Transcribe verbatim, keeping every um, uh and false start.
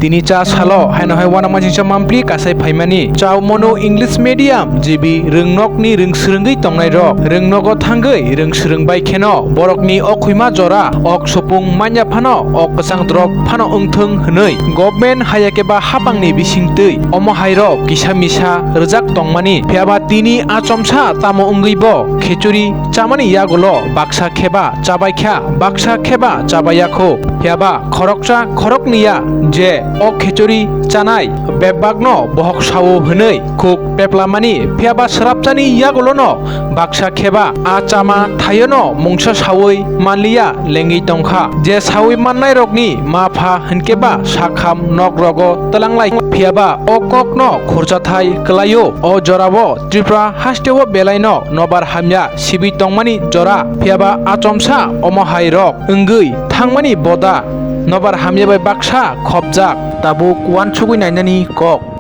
Tini cha salo haino hai uanama jingsa mampli kasai phaimani. Chao mono English medium G B rwngnokni rwngswrwngwi tongnairok rwngnogo thangwi rwngswrwng bai kheno borokni o khuima jora ok supung manya phano ok kwchang drop phano wngthwng hwnwi government hayakeba hapangni bisingtwi omo hairok kisa misa rwjak tongmani. Phiyaba tini achomsa tamo wngwibo khichuri chamani yagulo baksa kheba chabaikha, baksa kheba chabaiyakho. Phiyaba khoroksa khorokniya je o khichuri chanai bebakno bohok sao hwnwi khuk peplamani, phiyaba swrapchani yagulono baksa kheba a chama thaiono mungsa saui manliya lengwi tongkha. Je saui mannairokni ma pha hwnkeba sakham nok rogo twlanglai, phiyaba o kokno khurchathai kwlaio. O jorao Tripura hasteo belaino nobar hamya sibwi tongmani jora, phiyaba achomsa omo hai rok wngwi thangmani boda nobar hamya bai baksa khopjak. Tabuk uansugwi nainani kok.